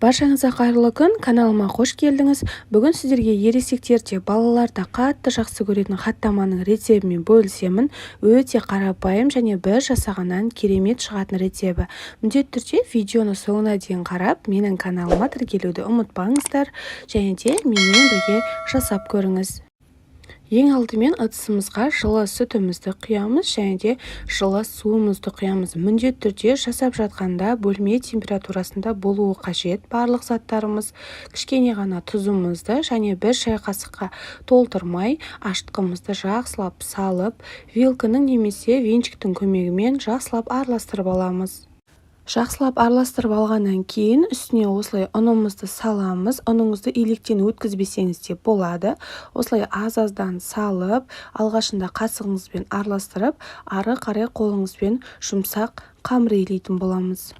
Баршаңызға қайырлы күн! Каналыма қош келдіңіз! Бүгін сіздерге ересектер де, балалар да қатты жақсы көретін хаттаманың рецебімен бөлісемін. Өте қарапайым және бір жасағаннан керемет шығатын рецебі. Міндетті түрде видеоны соңына дейін қарап, менің каналыма тіркелуді ұмытпаңыздар және де менімен бірге жасап көріңіз. Ең алдымен ыдысымызға жылы сүтімізді құямыз және де жылы суымызды құямыз. Міндетті түрде жасап жатқанда бөлме температурасында болуы қажет барлық заттарымыз. Кішкене ғана тұзымызды және бір шай қасыққа толтырмай ашытқымызды жақсылап салып, вилканың немесе венчиктің көмегімен жақсылап араластырып аламыз. Жақсылап араластырып алғаннан кейін үстіне осылай ұнымызды саламыз. Ұныңызды електен өткізбесеңіз де болады. Осылай аз-аздан салып, алғашында қасығыңызбен араластырып, ары қарай қолыңызбен жұмсақ қамыр илейтін боламыз.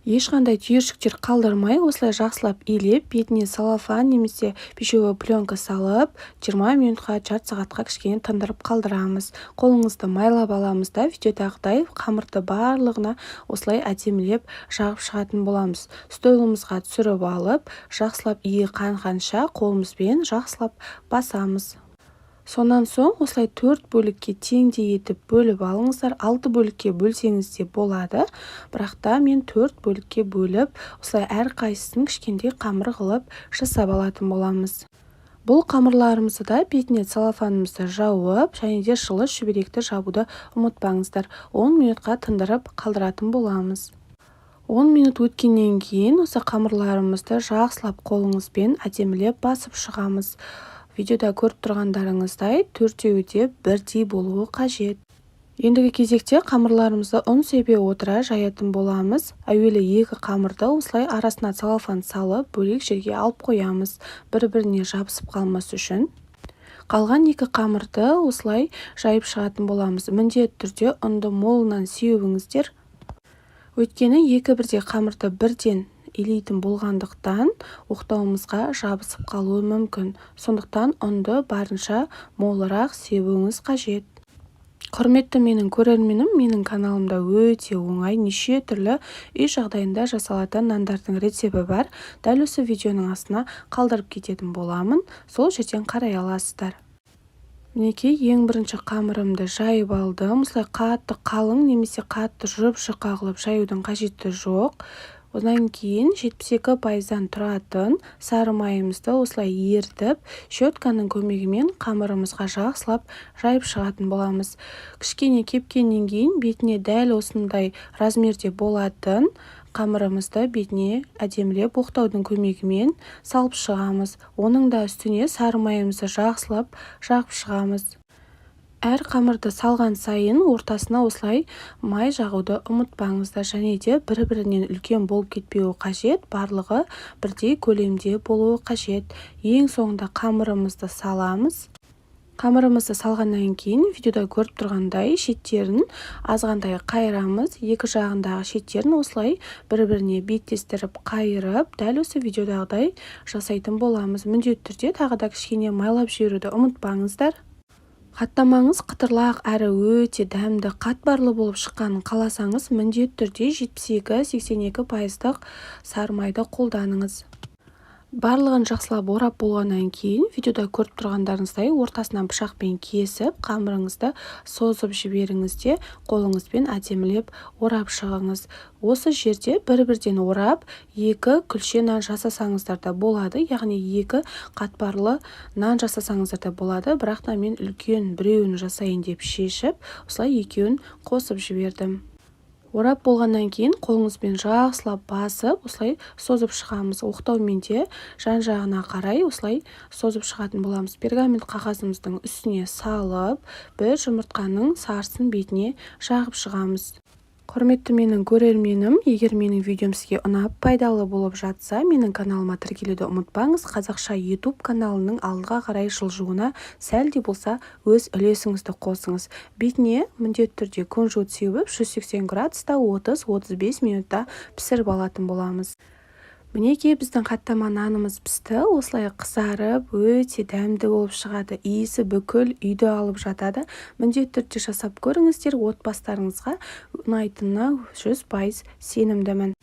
Ешқандай түйіршіктер қалдырмай, осылай жақсылап илеп, бетіне целлофан немесе пищевой пленка салып, 20 минутқа, жарты сағатқа кішкене тындырып қалдырамыз. Қолыңызды майлап аламыз да, видеодағыдай қамырды барлығына осылай әдемілеп жағып шығатын боламыз. Столымызға түсіріп алып, жақсылап иі қанғанша қолымызбен жақсылап басамыз. Сонан соң осылай төрт бөлікке теңдей етіп бөліп алыңыздар. Алты бөлікке бөлсеңіз де болады, бірақ та мен төрт бөлікке бөліп, осылай әрқайсысын кішкентай қамыр қылып жасап алатын боламыз. Бұл қамырларымызды да бетіне целлофанымызды жауып және де жылы шүберекті жабуды ұмытпаңыздар. 10 минутқа тындырып қалдыратын боламыз. 10 минут өткеннен кейін осы қамырларымызды жақсылап қолыңызбен әдемілеп басып шығамыз. Видеода көріп тұрғандарыңыздай, төртеуі де бірдей болуы қажет. Ендігі кезекте қамырларымызды ұн себе отыра жаятын боламыз. Әуелі екі қамырды осылай арасына целлофан салып, бөлек жерге алып қоямыз, бір-біріне жабысып қалмас үшін. Қалған екі қамырды осылай жайып шығатын боламыз. Міндетті түрде ұнды молынан сеуіңіздер, өйткені екі бірдей қамырды бірден илейтін болғандықтан, оқтауымызға жабысып қалуы мүмкін. Сондықтан ұнды барынша молырақ себуіңіз қажет. Құрметті менің көрерменім, менің каналымда өте оңай, неше түрлі үй жағдайында жасалатын нандардың рецебі бар. Дәл осы видеоның астына қалдырып кететін боламын, сол жерден қарай аласыздар. Мінекей, ең бірінші қамырымды жайып алдым. Осылай қатты қалың немесе қатты жұп-жұқа қылып жаюдың қажеті жоқ. Одан кейін 72%-дан тұратын сары майымызды осылай ерітіп, щетканың көмегімен қамырымызға жақсылап жайып шығатын боламыз. Кішкене кепкеннен кейін бетіне дәл осындай размерде болатын қамырымызды бетіне әдемілеп оқтаудың көмегімен салып шығамыз. Оның да үстіне сары майымызды жақсылап жағып шығамыз. Әр қамырды салған сайын ортасына осылай май жағуды ұмытпаңыздар және де бір-бірінен үлкен болып кетпеуі қажет, барлығы бірдей көлемде болуы қажет. Ең соңында қамырымызды саламыз. Қамырымызды салғаннан кейін видеода көріп тұрғандай шеттерін азғантай қайырамыз. Екі жағындағы шеттерін осылай бір-біріне беттестіріп қайырып, дәл осы видеодағыдай жасайтын боламыз. Міндетті түрде тағы да кішкене майлап жіберуді ұмытпаңыздар. Хаттамаңыз қытырлақ әрі өте дәмді, қатпарлы болып шыққанын қаласаңыз, міндетті түрде 72-82%-дық сары майды қолданыңыз. Барлығын жақсылап орап болғаннан кейін, видеода көріп тұрғандарыңыздай, ортасынан пышақпен кесіп, қамырыңызды созып жіберіңіз де, қолыңызбен әдемілеп орап шығыңыз. Осы жерде бір-бірден орап, екі күлше нан жасасаңыздар да болады, яғни екі қатпарлы нан жасасаңыздар да болады. Бірақ та мен үлкен біреуін жасайын деп шешіп, осылай екеуін қосып жібердім. Орап болғаннан кейін қолыңызбен жақсылап басып, осылай созып шығамыз. Оқтаумен де жан-жағына қарай осылай созып шығатын боламыз. Пергамент қағазымыздың үстіне салып, бір жұмыртқаның сарысын бетіне жағып шығамыз. Құрметті менің көрерменім, егер менің видеом сізге ұнап, пайдалы болып жатса, менің каналыма тіркелуді ұмытпаңыз. Қазақша YouTube каналының алдыға қарай жылжуына сәл де болса өз үлесіңізді қосыңыз. Бетіне міндетті түрде кунжут сеуіп, 180 градуста 30-35 минутта пісіріп алатын боламыз. Мінекей, біздің қаттама нанымыз пісті. Осылай қызарып, өте дәмді болып шығады. Иісі бүкіл үйді алып жатады. Міндетті түрде жасап көріңіздер, отбасыларыңызға ұнайтынына 100% сенімдімін.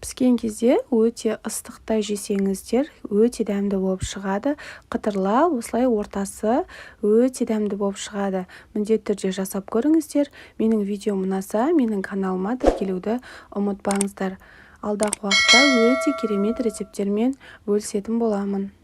Піскен кезде өте ыстықтай жесеңіздер, өте дәмді болып шығады. Қытырлап, осылай ортасы өте дәмді болып шығады. Міндетті түрде жасап көріңіздер. Менің видеом ұнаса, менің каналыма тіркелуді ұмытпаңыздар. Алдағы уақытта өте керемет рецепттермен бөлісетін боламын.